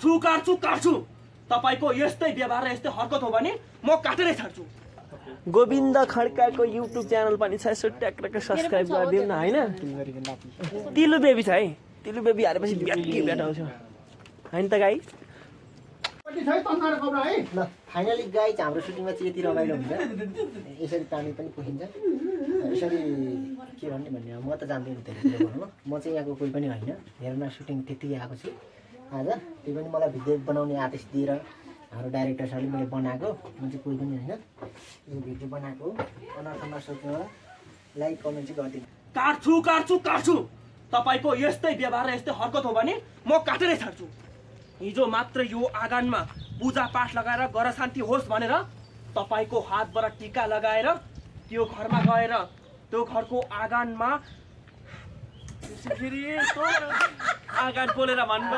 काट्छु तपाईको यस्तै व्यवहार यस्तै हरकत हो भने म काटेरै छाड्छु। गोविन्द खड्काको युट्युब च्यानल पनि छ, यसो ट्याक्टक सब्सक्राइब गरिदिनु न हैन। तिलु बेबी छ है, तिलु बेबी हालेपछि ब्याट आउँछ हैन त गाई। ल फाइनली गाइज हाम्रो सुटिङमा चाहिँ यति रमाइलो हुन्छ, यसरी तानी पनि पुगिन्छ। यसरी के भन्ने म त जान्दिनँ धेरै भन्नु, म चाहिँ यहाँको कोही पनि होइन, हेर्न सुटिङ त्यति आएको छु आज। त्यो पनि मलाई भिडियो बनाउने आदेश दिएर हाम्रो डाइरेक्टर सरले मैले बनाएको, म चाहिँ कोही पनि होइन, यो भिडियो बनाएको अनर्थमा सोच्नु लाइक कमेन्ट चाहिँ गरिदिनु। काट्छु तपाईको यस्तै व्यवहार यस्तै हरकत हो भने म काटेरै छाड्छु। हिजो मात्र यो आँगनमा पूजा पाठ लगाएर घर शान्ति होस् भनेर तपाईको हातबाट टीका लगाएर त्यो घरमा गएर त्यो घरको आँगनमा आँगन पोलेर भन्नु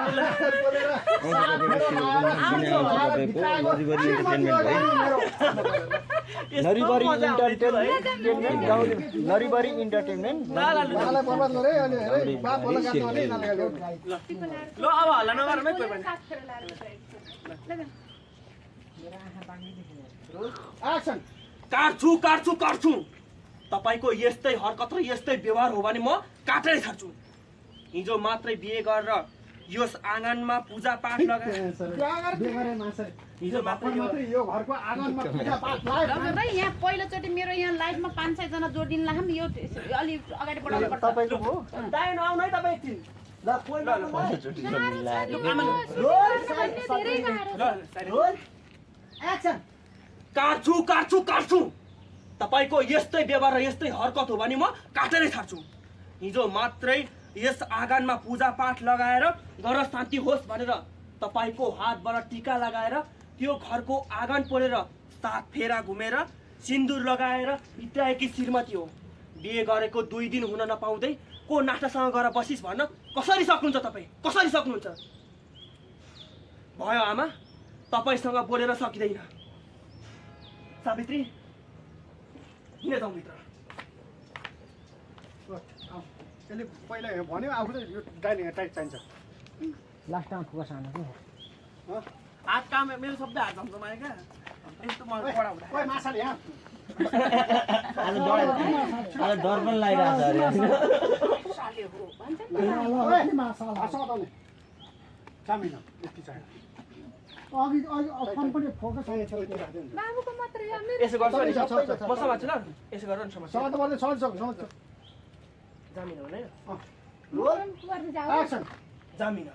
नरिबरी इन्टरटेनमेन्ट ल अब हल्ला नगरमै कोही पनि। काट्छु तपाईको यस्तै हरकत र यस्तै व्यवहार हो भने म काटेरै छाड्छु। हिजो मात्रै बिहे गरेर यस आँगनमा पूजा पाठ लगाएर यहाँ पहिलोचोटि मेरो यहाँ लाइफमा 500 जना जोडिन लाग्यो नि, यो अलि अगाडि बढाउनु पर्छ। तपाईको हो दाइ नआउनु है तपाईँ एकछिन। काट्छु तपाईको यस्तै व्यवहार र यस्तै हरकत हो भने म काटेरै छाड्छु। हिजो मात्रै यस आँगनमा पूजा पाठ लगाएर घर शान्ति होस् भनेर तपाईको हातबाट टीका लगाएर त्यो घरको आँगन पोलेर 7 फेरा घुमेर सिन्दुर लगाएर भित्राएकी श्रीमती हो। बिहे गरेको 2 दिन हुन नपाउँदै को नाटासँग गएर बसिस् भन्न कसरी सक्नुहुन्छ तपाईँ? कसरी सक्नुहुन्छ? भयो आमा, तपाईसँग बोलेर सकिँदैन। सावित्री किन जाउँ भित्र? यसले पहिला भन्यो आफूले यो डाइनिङ टाइट चाहिन्छ। लास्टमा फोकस हाल्नु हात काम मेरो सबै हात जम्जमायो क्या, यस्तो मलाई पढाउँदा ओइ माछाले यहाँ आज डर पनि लागिरहेको छ अरे। चामिन यति चाहियो। बाबुको मात्र यो मेरो यसो गर्छ नि म समात्छु ल, यसो गरेर नि समात्छु। समात पर्दैन, समात जामिन हो नि गर्दै जाऊ। एक्सन जामिन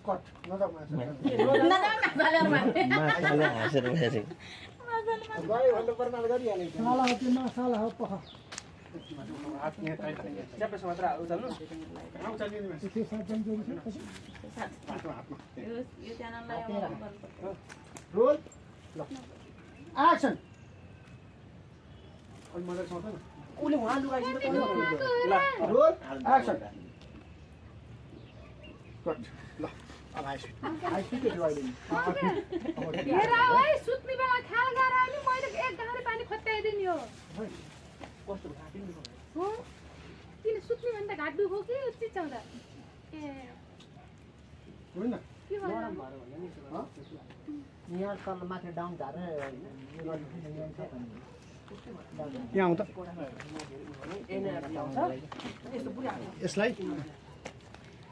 कट नजाऊ माछा हाँसेर बसेको गयो भन्नु पर्ने गरिहाल्यो। हात यहाँ टाइट चाहिन्छ। च्यापेस मात्र उचाल्नु आउँछ नि मान्छे हातमा यो च्यानललाई रोल ल एक्सन अनि मजा छ त उले उहाँ लुगाइदिनु ल रोल एक्सन कट ल अब आइस के थियो अहिले हेरा ओइ सुत्ने बेला ख्याल गरेर नि मैले एक गाडी पानी खत्याइदिनु यो। कस्तो घाटिनु हो किन सुत्ने भन्दा घाट दुखो कि चिचाउँदा ए होइन के भयो? यहाँ तल माथि डाउन झारेर यहाँ आउँ त यस्तो पुरै यसलाई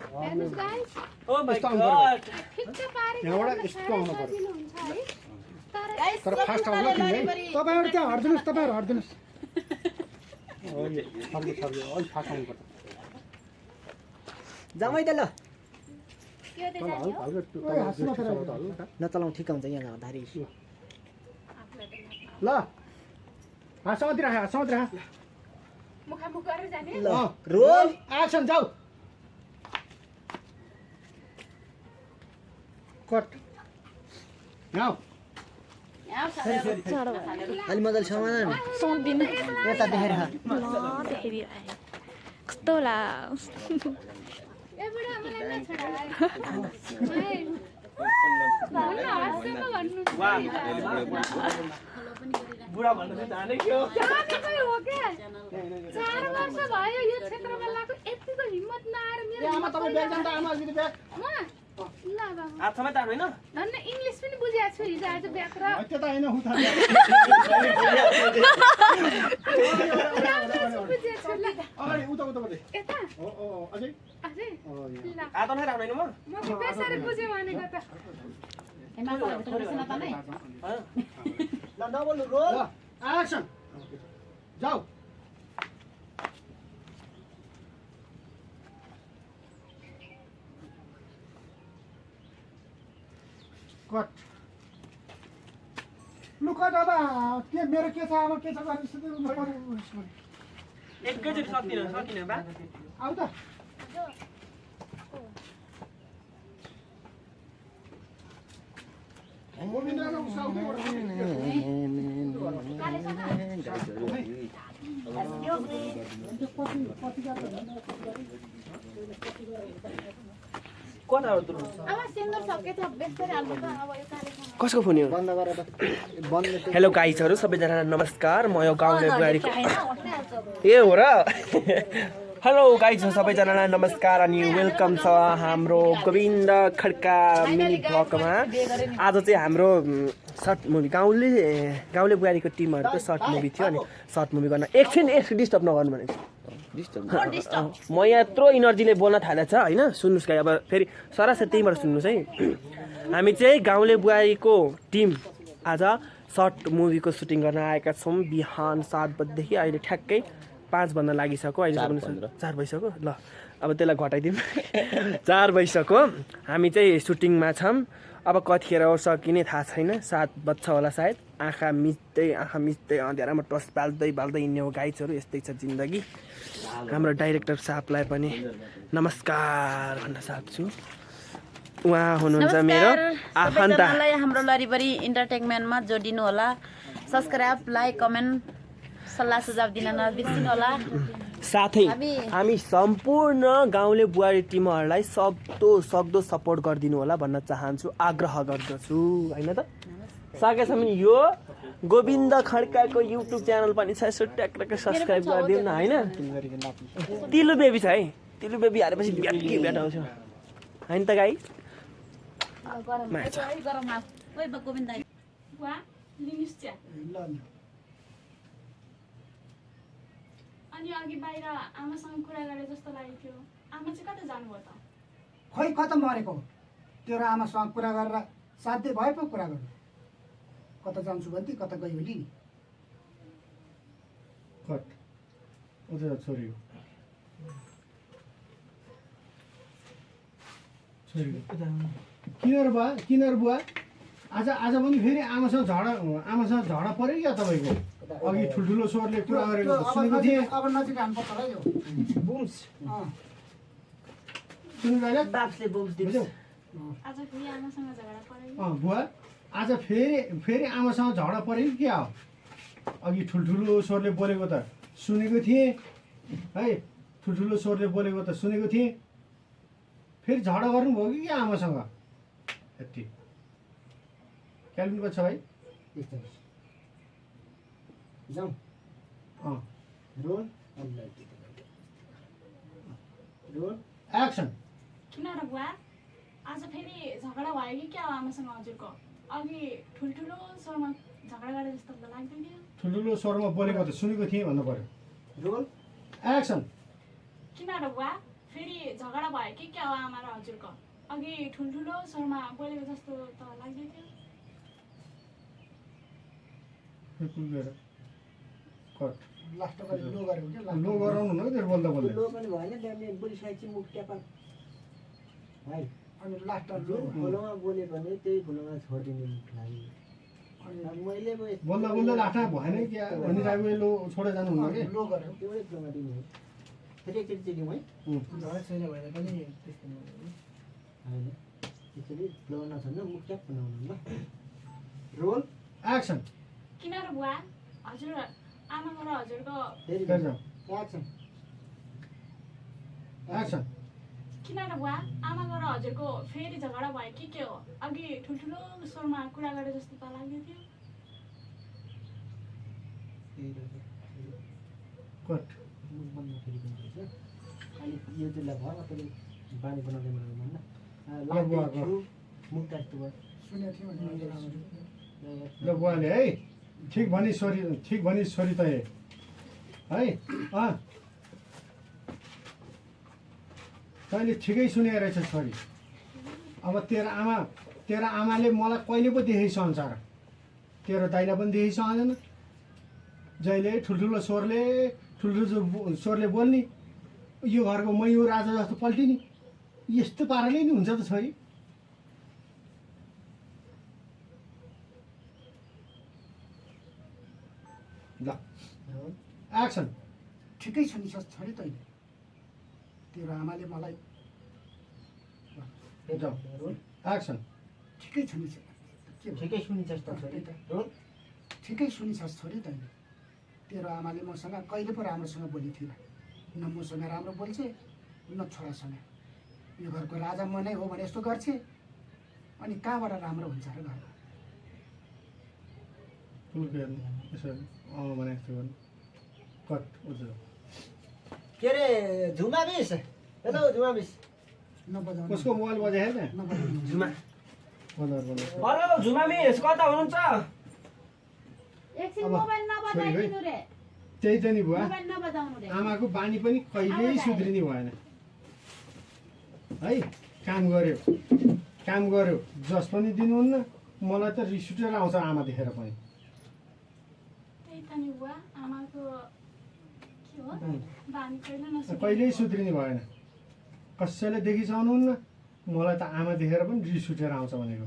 हेर्नुस् गाइस, ओ माय यस्तो आउनु गॉड ठिक्क पारेको यहाँबाट यस्तो आउनु पर्यो। सजिलो हुन्छ है। तर तर फास्ट आउनु कि है तपाईँहरू त्यहाँ हट्दिनुहोस्, तपाईँहरू हट्दिनुहोस्। फर्कियो अलिक फास्ट आउनु पर्छ। जमाइ त ल के चाहिँ जाने हो? नचलाउँ ठिक हुन्छ यहाँ जाँदाखेरि। ल हाँसौँ राख मुखामुख गरेर जाने? ल रोल एक्सन जाऊ कट यहाँ यहाँ अलि मजाले समाधान सोधिदिनु यता देखेर ल देखेर कस्तो होला ए बुढा मलाई नछोडा भन्नु हास्यमा भन्नु वाह बुढा भन्नु चाहिँ जाने के हो? हामीकै हो के 4 वर्ष भयो यो क्षेत्रमा लागु यतिको हिम्मत नआएर मेरो आमा तपाईँ ब्याग जान्छ आमा अलिकति ब्याग म ल बाबु हातसम्म त होइन धन्न इङ्ग्लिस पनि बुझिएको छु हिजो आज व्याकरण त्यो त होइन उता बुझिएको छु ल अगाडि उता उतापट्टि यता अझै अझै ल हात नै राख्दैन म म त बेसारी बुझेँ भनेको त ए माछा भित्र बसेन त नै ल नबोल्नु रोल ल एक्सन जाऊ कट लु कट अब के मेरो के छ अब के छ गर्नु एकैचोटि सक्दिनँ बा आऊ त गोविन्दले उसको कताबाट दुर्नु अब सिन्दुर सके त बेसारी हाल्नु त अब यो कालेसँग कसको फोन हो बन्द गरेर बन्द हेलो गाइजहरू सबैजना नमस्कार म यो गाउँले बुहारीको ए हो र हेलो गाइजहरू सबैजनालाई नमस्कार अनि वेलकम छ हाम्रो गोविन्द खड्का मिनी ब्लगमा आज चाहिँ हाम्रो सर्ट मुभी गाउँले बुहारीको टिमहरूको सर्ट मुभी थियो अनि सर्ट मुभी गर्न एकछिन डिस्टर्ब नगर्नु भनेको म यहाँ यत्रो इनर्जीले बोल्न थालेको छ होइन सुन्नुहोस् गाई अब फेरि सरासरी त्यहीँबाट सुन्नुहोस् है हामी चाहिँ गाउँले बुहारीको टिम आज सर्ट मुभीको सुटिङ गर्न आएका छौँ बिहान 7 बजेदेखि अहिले ठ्याक्कै 5 बज्न लागिसक्यो अहिले 4 भइसक्यो ल अब त्यसलाई घटाइदिउँ 4 भइसक्यो हामी चाहिँ सुटिङमा छौँ अब कतिखेर सकिने थाहा छैन 7 बज्छ होला सायद आँखा मिच्दै अँध्यारामा टस बाल्दै हिँड्ने हो गाइजहरू यस्तै छ जिन्दगी हाम्रो डाइरेक्टर साहबलाई पनि नमस्कार भन्न चाहन्छु उहाँ हुनुहुन्छ मेरो आफन्त हाम्रो लरिबरी इन्टरटेनमेन्टमा जोडिनु होला सब्सक्राइब लाइक कमेन्ट सल्लाह सुझाव दिन नबिर्सिनु होला साथै हामी सम्पूर्ण गाउँले बुहारी टिमहरूलाई सक्दो सपोर्ट गरिदिनु होला भन्न चाहन्छु आग्रह गर्दछु होइन त सकेसम्म यो गोविन्द खड्काको युट्युब च्यानल पनि छ यसो ट्याक्क सब्सक्राइब गरिदिनु न होइन तिलु बेबी छ है तिलु बेबी हालेपछि भेट आउँछ होइन त गाई अनि अघि बाहिर आमासँग कुरा गरे जस्तो लागेको थियो आमा चाहिँ कता जानुभयो त खोइ कता मरेको तेरो आमासँग कुरा गरेर साध्य भए पो कुरा गर्नु कता जान्छु भन्थे कता गयो नि कट उता छोरी किनर बुवा आज पनि फेरि आमासँग झगडा पऱ्यो क्या तपाईँको अघि ठुल्ठुलो स्वरले कुरा गरेको सुनेको थिएँ अब नजिक हान्नु पर्छ यो बुम्स सुन्नु बाप्सले बुम्स दिन्छ आज फेरि आमासँग झगडा पऱ्यो बुवा आज फेरि आमासँग झगडा पऱ्यो कि क्या हो अघि ठुल्ठुलो स्वरले बोलेको त सुनेको थिएँ है ठुल्ठुलो स्वरले बोलेको त सुनेको थिएँ फेरि झगडा गर्नुभयो कि क्या आमासँग यति क्यालेन्डरको छ भाइ जाउँ रोल एक्सन किन र बुवा आज फेरि झगडा भयो कि क्या हो आमासँग हजुरको अघि ठुल्ठुलो स्वरमा झगडा गरे जस्तो त लाग्दैन थियो ठुल्ठुलो स्वरमा बोलेको त सुनेको थिएँ भन्नु पर्यो रोल किन एक्सन र बुवा फेरि झगडा भयो कि क्या हो आमा र हजुरको अघि ठुल्ठुलो स्वरमा बोलेको जस्तो त लाग्दै थियो लास्ट लो गराउनु न त्यो बोल्दा बोल्दै लो पनि भएन त्यहाँनिर बोलिसकेपछि मुख ट्यापा भाइ अनि लास्ट फुलोमा बोल्यो भने त्यही फुलोमा छोडिदिने मुखलाई अनि मैले बोल्दा बोल्दा लाटा भएन क्या भनिरहेको लो छोडेर जानुहुन्न कि लो गऱ्यो एउटै फ्लोमा दिने हो फेरि एकचोटि चाहिँ दिउँ है छैन भने पनि होइन एकचोटि फ्लो नछोड्नु मुख ट्याप बनाउनु ल रोल एक्सन किन र बुवा हजुर आमाको र हजुरको फेरि जाऊ एक्सन एक्सन किन र बुवा आमाको र हजुरको फेरि झगडा भयो कि के हो अघि ठुल्ठुलो स्वरमा कुरा गरे जस्तो त लाग्दै थियो कट मुख बन्द फेरि पनि अनि यो चाहिँ ल भयो फेरि बानी बनाउँदै मलाई भन्न ल बुवाले है ठिक भनी छोरी त है तैँले ठिकै सुने रहेछ छोरी। अब तेरो आमाले मलाई कहिले पो देखेको संसार, तेरो दाइलाई पनि देखेको सहँदैन। जहिले ठुल्ठुलो स्वरले बोल्ने, यो घरको मै हो राजा जस्तो पल्टिने, यस्तो पाराले नि हुन्छ त छोरी। ल एक्सन। ठिकै छ नि छोरी तैँले, तेरो आमाले मलाई एक्सन। ठिकै छ नि ठिकै सुनिछस् त छोरी रोल। ठिकै सुनिछस् छोरी तैँले, तेरो आमाले मसँग कहिले पो राम्रोसँग बोली थिएन, न मसँग राम्रो बोल्छे न छोरासँग। यो घरको राजा म नै हो भने यस्तो गर्छे, अनि कहाँबाट राम्रो हुन्छ र घरमा। भने जस्तो गर्नु कट उज्रो। के अरे झुमा मिस, हेलो झुमा मिस। नबजाउनु कसको मोबाइल बजायो होइन? नबजाउनु झुमा हेलो झुमा मिस, कता हुनुहुन्छ? एकछिन अब मोबाइल नबजाइदिनु रे, त्यही त नि बुवा, मोबाइल नबजाउनु रे। आमाको बानी पनि कहिल्यै सुध्रिने भएन है। काम गर्यो जस पनि दिनुहुन्न। मलाई त रिस उठेर आउँछ आमा देखेर पनि। त्यही त नि बुवा, आमाको के हो बानी कहिले नसुधेको। कहिल्यै सुध्रिने भएन, कसैले देखिसक्नुहुन्न। मलाई त आमा देखेर पनि रिस उठेर आउँछ भनेको।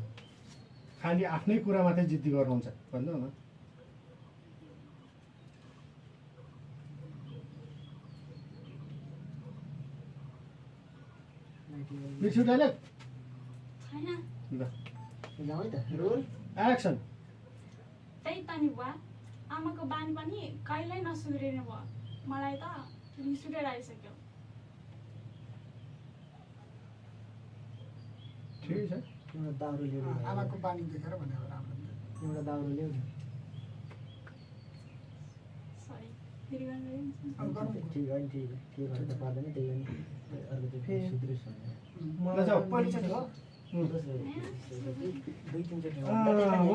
खालि आफ्नै कुरा मात्रै जिद्दी गर्नुहुन्छ भन्नु न। रिस उठाइले छैन, ल जाउँ है त रोल एक्सन। त्यही त नि बुवा, आमाको बानी पनि कहिल्यै नसुध्रिने भयो। मलाई त रिस उठेर आइसक्यो। ठिकै छ। एउटा दाउरो ल्याउनु आमाको बानी देखेर भनेर राम्रो हुन्छ। एउटा दाउरो ल्याउनु सरी, फेरि गर्नु अब गरौँ। ठिक हो नि, ठिक हो। के गर्नु त पर्दैन, त्यही हो नि। अर्को चाहिँ सुध्रिस भनेर ल जाऊ। पहिलोचोटि हो दुई तिनचोटि म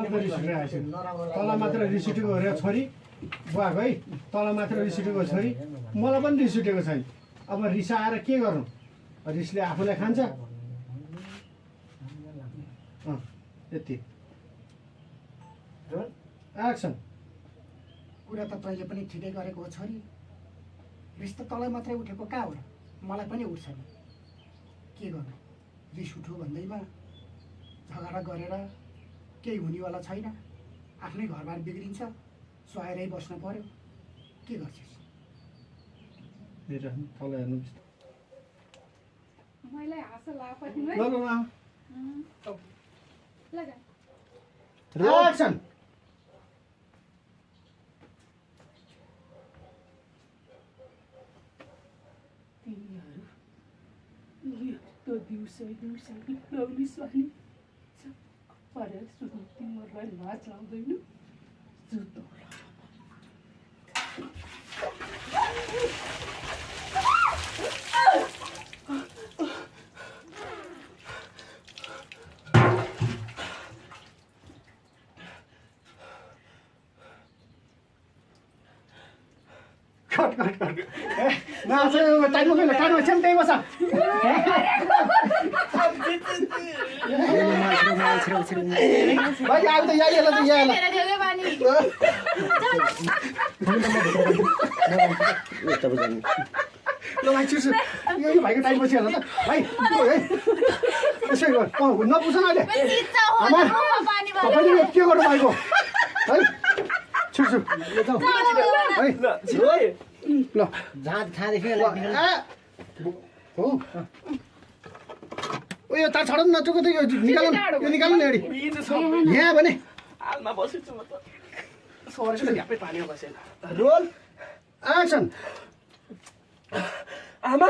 त रिस उठेर आएछु। तल मात्र रिस उठेको रे छोरी बुवाको है, तल मात्र रिस उठेको छोरी। मलाई पनि रिस उठेको छैन। अब रिसाएर के गर्नु? रिसले आफूलाई खान्छ। यति रोल एक्सन। कुरा त तैँले पनि ठिकै गरेको हो छोरी। रिस त तँलाई मात्रै उठेको कहाँ हो र, मलाई पनि उठ्छ नि। के गर्नु, रिस उठ्यो भन्दैमा झगडा गरेर केही हुनेवाला छैन। आफ्नै घरबार बिग्रिन्छ, सुहाएरै बस्नु पर्यो। के गर्छस्? हेर्नु तल हेर्नु। मैले हाँस लापति ल ल लगा एक्सन। यस्तो दिउँसै नौली स्वानी परेर सुत्नु तिमीहरूलाई लाज लाग्दैन? जुत्तो टाइममा त्यही बस। भाइ आयो त यहाँ त यहाँ ल भाइ छिर्छु। यो भाइको टाइम पछि हेर्नु त भाइ है यसै गर नपुछ न अहिले। आमा तपाईँले यो के गर्नु भएको है? छिर्छु है ल जहाँ थाहादेखि हो। ओ यो तार छाडौँ न, चुको त यो निकाल्नु नि अडी यहाँ भने हालमा बसेछु म त। सरेर झ्यापै पानीमा बसेन। Roll action. आमा,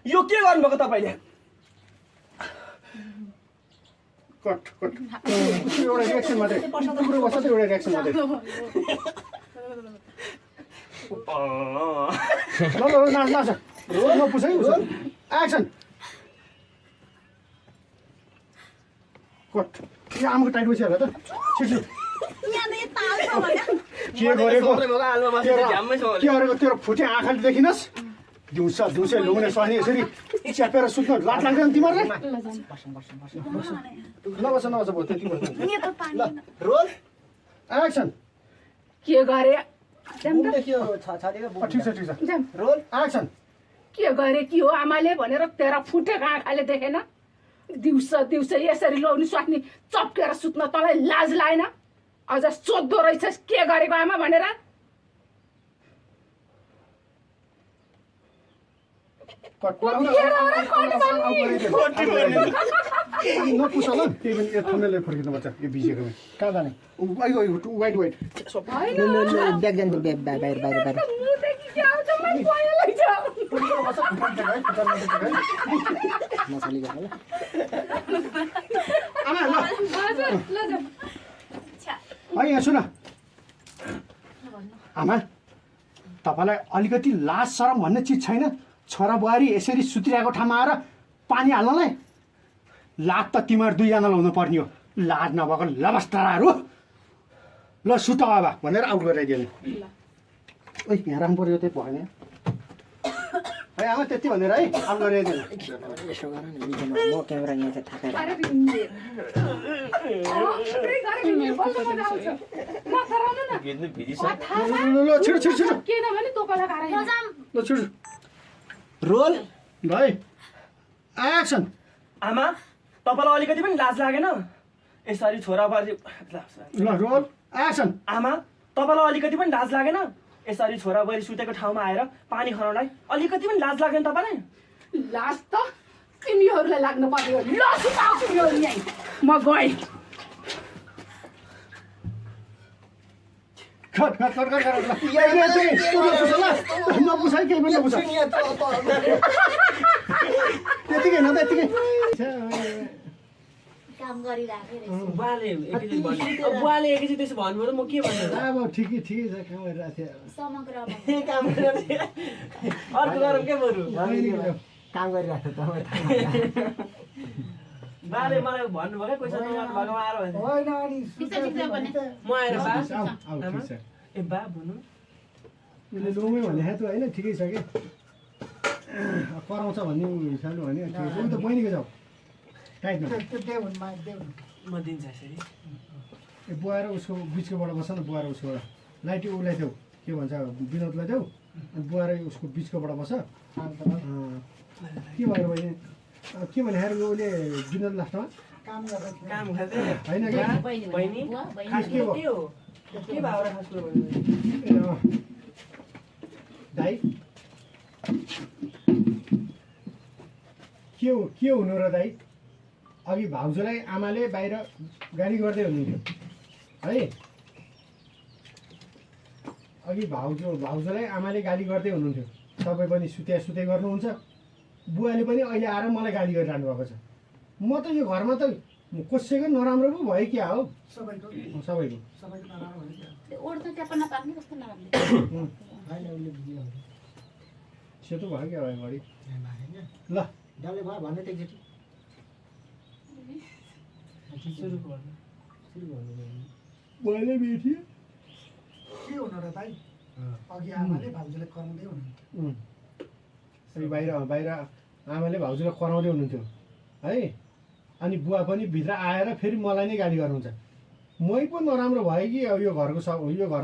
यो के गर्नुभएको तपाईँले? कट एउटा रिएक्सन मात्रै, कुरो बस्छ त एउटा रिएक्सन मात्रै। ल नाच रोल नपुछ है एक्सन। कट यो आमाको टाइट बसिहाल त छिटो यहाँ त यता आउँछ भने के गरेको आलुमा मासु तेरो झ्याम्मै छ के गरेको तेरो फुटे आँखाले देखिनस् दिउँसो लुउने स्वास्नी यसरी च्यापेर सुत्न लाज लाग्दैन तिमीहरूलाई नबस भयो त्यति भयो ल रोल एक्सन के गरे देखियो ठिक छ रोल एक्सन के गरे कि हो आमाले भनेर तेरा फुटेको आँखाले देखेन दिउँसो यसरी लौनी स्वास्नी चप्केर सुत्न तँलाई लाज लागेन अझ सोद्धो रहेछस् के गरेको आमा भनेर नपुस ल त्यही पनि यो थन्नेले फर्किनु पर्छ यो बिजेको कहाँ जाने वाइट ब्याग जान्छ बाहिर मसाली गर्नु है यहाँ सुन आमा तपाईँलाई अलिकति लाज शरम भन्ने चिज छैन छोरा बुहारी यसरी सुतिरहेको ठाउँमा आएर पानी हाल्नलाई लाज त तिमीहरू दुईजनालाई हुनुपर्ने हो लाज नभएको लबस्टराहरू ल सुत अब भनेर आउट गराइदिनु ओइ यहाँ राख्नु पऱ्यो त्यही भएन है आमा त्यति भनेर है आउट गराइदिनु यसो गर न म क्यामेरा यहाँ चाहिँ थाकेर ल छिटो ल छिटो रोल भाइ एक्सन आमा तपाईँलाई अलिकति पनि लाज लागेन यसरी छोराबारी ल रोल एक्सन आमा तपाईँलाई अलिकति पनि लाज लागेन यसरी छोराबारी सुतेको ठाउँमा आएर पानी खनाउनलाई अलिकति पनि लाज लाग्दैन तपाईँलाई लाज त तिमीहरूलाई लाग्नु पर्यो ल सुताउँछु यो यहीँ म गएँ खट नपुसाइ केही पनि नपुस त्यतिकै न त्यतिकै काम गरिराखेँ बुवाले एकैचोटि त्यसो भन्नुभयो म के भन्नु अब ठिकै छ काम गरिरहेको थिएँ समग्र काम अर्को गरौँ के बरु काम गरिरहेको त बाले मलाई भन्नुभयो क्या पैसा नमाग्नु भएकोमा आएर म आएर बा ए बा भन्नु उसले लोमै भने त होइन ठिकै छ कि कराउँछ भन्ने हिसाबले भने ठिकै छ त बहिनीको जाऊ टाइट न म दिन्छ यसरी ए बुहाएर उसको बिचकोबाट बस न बुहाएर उसकोबाट लाइटी उसलाई देऊ के भन्छ विनोदलाई देऊ अनि बुहाएर उसको बिचकोबाट बस के भयो बहिनी के भने उसले विनोद लास्टमा काम गर्दै होइन क्या बहिनी खास कुरो के हो के भयो र खास कुरो दाइ के हुनु र दाइ अघि भाउजूलाई आमाले बाहिर गाली गर्दै हुनुहुन्थ्यो है अघि भाउजूलाई आमाले गाली गर्दै हुनुहुन्थ्यो तपाईँ पनि सुते गर्नुहुन्छ बुवाले पनि अहिले आएर मलाई गाली गरिरहनु भएको छ म त यो घरमा त कसैको नराम्रो पो भयो क्या हो सबैको सेतो भयो क्या अगाडि ल डल्ले भयो भन्ने त एकचोटि मैले भेटियो के हुनु र भाइ अघि आमाले भाउजूलाई कराउँदै हुनुहुन्थ्यो बाहिर आमाले भाउजूलाई कराउँदै हुनुहुन्थ्यो है अनि बुवा पनि भित्र आएर फेरि मलाई नै गाली गर्नुहुन्छ मै पो नराम्रो भयो कि अब यो घरमा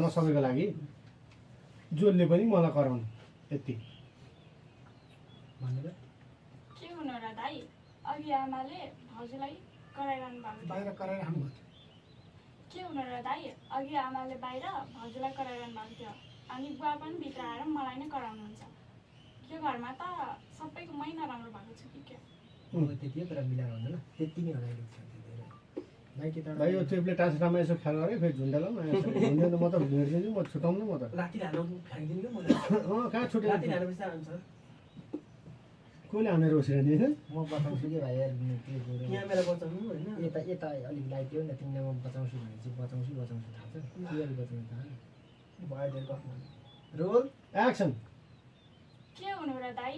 सबैको लागि जसले पनि मलाई कराउनु यति के हुनु र दाइ अघि आमाले भाउजूलाई कराइरहनु भएको बाहिर कराएर हाल्नु के हुनु र दाइ अघि आमाले बाहिर भाउजूलाई कराइरहनु भएको थियो अनि बुवा पनि भित्र आएर मलाई नै कराउनुहुन्छ यो घरमा त सबैको मै नराम्रो भएको छु कि क्या त्यति हो तर मिलाएर हुँदैन त्यति नै होला भाइ यो चेपले टाँसिटामा यसो ख्याल गरेँ फेरि झुन्डेल झुन्डेल म त हिँड्दिन्छु म छुटाउनु म त राति हाल्नु फ्याँकिदिनु क्या कहाँ छुटे राति हाल्नु हुन्छ कसले हानेर उसिरहने होइन म बताउँछु कि भाइ यहाँ मेरो बचाउनु होइन यता अलिक लाइट दियो न तिमीलाई म बचाउँछु भने चाहिँ बचाउँछु थाहा छ के अलिक बचाउनु थाहा रोल एक्सन के हुनु र दाइ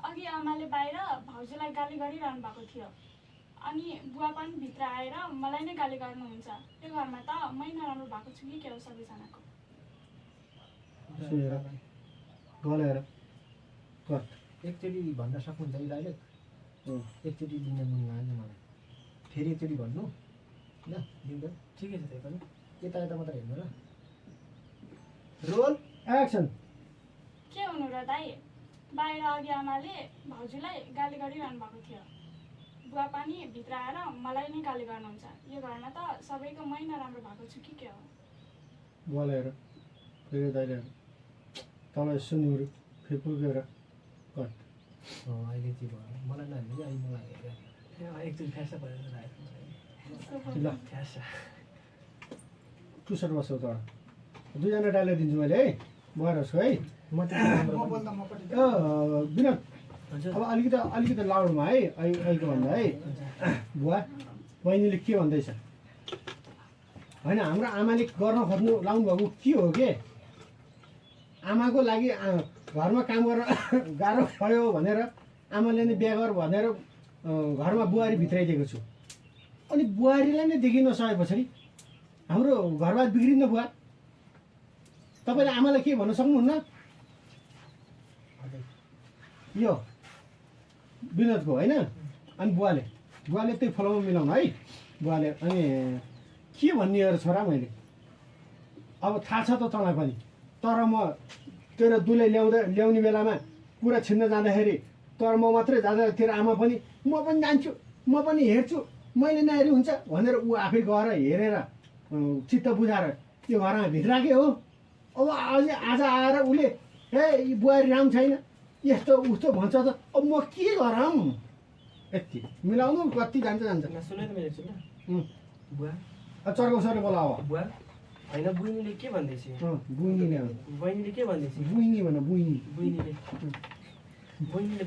अघि आमाले बाहिर भाउजूलाई गाली गरिरहनु भएको थियो अनि बुवा पनि भित्र आएर मलाई नै गाली गर्नुहुन्छ। त्यो घरमा त मै नराम्रो भएको छु कि के हो सबैजनाको। सुनेर गलेर कर एकचोटि भन्न सक्नुहुन्छ है डाइरेक्ट? एकचोटि दिन मन लाग्यो मलाई। फेरि एकचोटि भन्नु ल दिउँदा ठिकै छ त्यो पनि। यता यता मात्र हेर्नु ल। Roll action. के हुनु र दाइ? बाहिर अघि आमाले भाउजूलाई गाली गरिरहनु भएको थियो। बुवा पनि भित्र आएर मलाई नै गाली गर्नुहुन्छ। यो घरमा त सबैको मै नराम्रो भएको छु कि के हो। गलेर फेरि दाइले तल सुन्नु फेरि पुगेर कर अहिले चाहिँ भयो मलाई नानी कि अहिले मलाई हेरेर एकचोटि फ्यासा भएर ल टु सर्ट बस्छौ त दुईजना डाइलग दिन्छु मैले है भएर उसको है म त विनोद अब अलिकति लाउडमा है अहिलेको भन्दा है बुवा बहिनीले के भन्दैछ होइन हाम्रो आमाले गर्न खोज्नु लाउनु भएको के हो के आमाको लागि घरमा काम गर्न गाह्रो भयो भनेर आमाले नै बिहा गर भनेर घरमा बुहारी भित्राइदिएको छु अनि बुहारीलाई नै देखिन नसके पछाडि हाम्रो घरबार बिग्रिन्न बुवा तपाईँले आमालाई के भन्न सक्नुहुन्न यो विनोदको होइन अनि बुवाले त्यही फलोमा मिलाउनु है बुवाले अनि के भन्ने अरे छोरा मैले अब थाहा छ त तँलाई पनि तर म तेरो दुले ल्याउने बेलामा कुरा छिन्न जाँदाखेरि तर म मात्रै जाँदा तेरो आमा पनि म पनि जान्छु म पनि हेर्छु मैले नहेरी हुन्छ भनेर ऊ आफै गएर हेरेर चित्त बुझाएर यो घरमा भित्राके हो अब आज आएर उसले ए बुहारी राम छैन यस्तो उस्तो भन्छ त अब म के गरौँ यति मिलाउनु कति जान्छ सुने त मेरो ल बुवा चर्काउसरले बोला अब बुवा होइन बुइनीले के भन्दैछ? बुइनीले बहिनीले के भन्दैछ? बुइनी भन बुइनी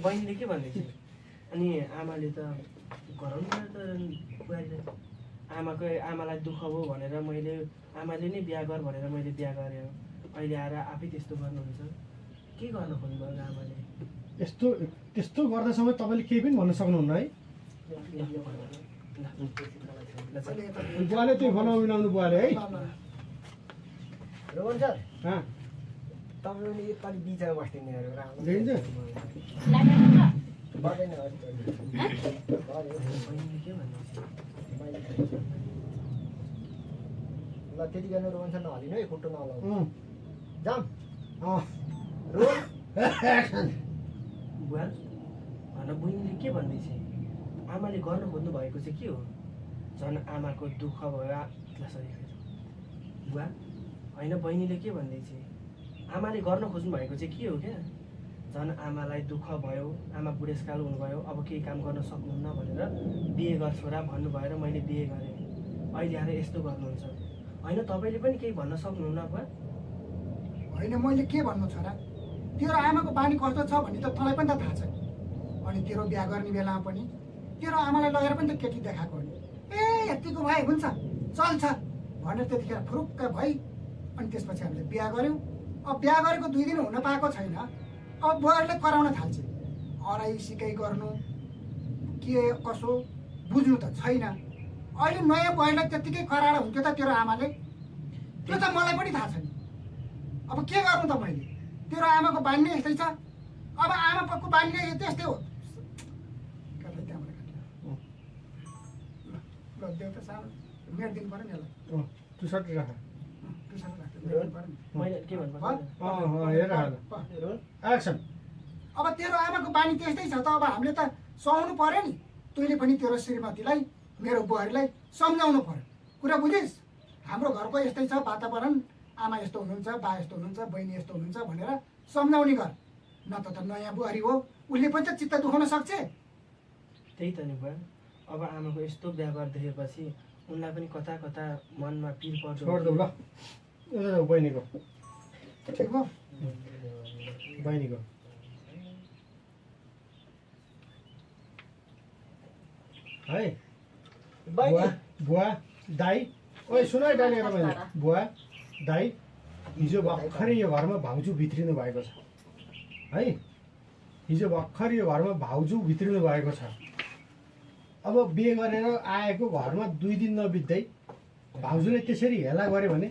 बहिनीले के भन्दैछ? अनि आमाले त गराउनु त बुहारीले आमालाई दुःख हो भनेर आमाले नै बिहा गर भनेर मैले बिहा गरेँ अहिले आएर आफै त्यस्तो गर्नुहुन्छ के गर्न खोज्नुभयो आमाले? त्यस्तो गर्दासम्म तपाईँले केही पनि भन्न सक्नुहुन्न है बुवाले त्यही फलाउ मिलाउनु बुवाले है रोहन सर तपाईँले एकपालि बिचमा बस्दिने देखिन्छ ल त्यति गर्नु रोहन सर नहालिनु है खुट्टो नहलाउनु जाम बुवा भन बहिनीले के भन्दैछ? आमाले गर्नु खोज्नु भएको चाहिँ के हो? झन् आमाको दुःख भयो बुवा होइन बहिनीले के भन्दैछ? आमाले गर्न खोज्नु भएको चाहिँ के हो क्या? झन् आमालाई दुःख भयो आमा बुढेसकाल हुनुभयो अब केही काम गर्न सक्नुहुन्न भनेर बिहे गर छोरा भन्नुभयो र मैले बिहे गरेँ अहिले आएर यस्तो गर्नुहुन्छ होइन तपाईँले पनि केही भन्न सक्नुहुन्न बुवा? होइन मैले के भन्नु छोरा तेरो आमाको बानी कस्तो छ भन्ने त तँलाई पनि त थाहा छ अनि तेरो बिहा गर्ने बेलामा पनि तेरो आमालाई लगेर पनि त केटी देखाएको नि ए यतिको भए हुन्छ चल्छ भनेर त्यतिखेर फुरुक्क भई अनि त्यसपछि हामीले बिहा गऱ्यौँ अब बिहा गरेको 2 दिन हुन पाएको छैन अब बुहारीले कराउन थाल्छ अराई सिकाइ गर्नु के कसो बुझ्नु त छैन अहिले नयाँ बुहारीलाई त्यत्तिकै कराएर हुन्थ्यो त तेरो आमाले त्यो त मलाई पनि थाहा छ नि अब के गर्नु त मैले तेरो आमाको बानी नै यस्तै छ अब आमाको बानी नै त्यस्तै हो देउता सानो मेट दिनु पर्यो नि यसलाई टुसर्ट राख मैले के भन्नु एक्सन अब तेरो आमाको बानी त्यस्तै छ त अब हामीले त सहनु पर्यो नि तैँले पनि तेरो श्रीमतीलाई मेरो बुहारीलाई सम्झाउनु पर्यो कुरा बुझिस् हाम्रो घरको यस्तै छ वातावरण आमा यस्तो हुनुहुन्छ बा यस्तो हुनुहुन्छ बहिनी यस्तो हुनुहुन्छ भनेर सम्झाउने गर न त नयाँ बुहारी हो उसले पनि त चित्त दुखाउन सक्छ त्यही त नि बुवा अब आमाको यस्तो व्यवहार देखेपछि उनलाई पनि कता कता मनमा पिर पर्छ छोड्दौ ल बहिनीको ठिक हो बहिनीको है बुवा दाई ओइ सुन है दाइ बुवा दाई हिजो भर्खरै यो घरमा भाउजू भित्रिनु भएको छ है हिजो भर्खर यो घरमा भाउजू भित्रिनु भएको छ अब बिहे गरेर आएको घरमा 2 दिन नबित्दै भाउजूले त्यसरी हेला गऱ्यो भने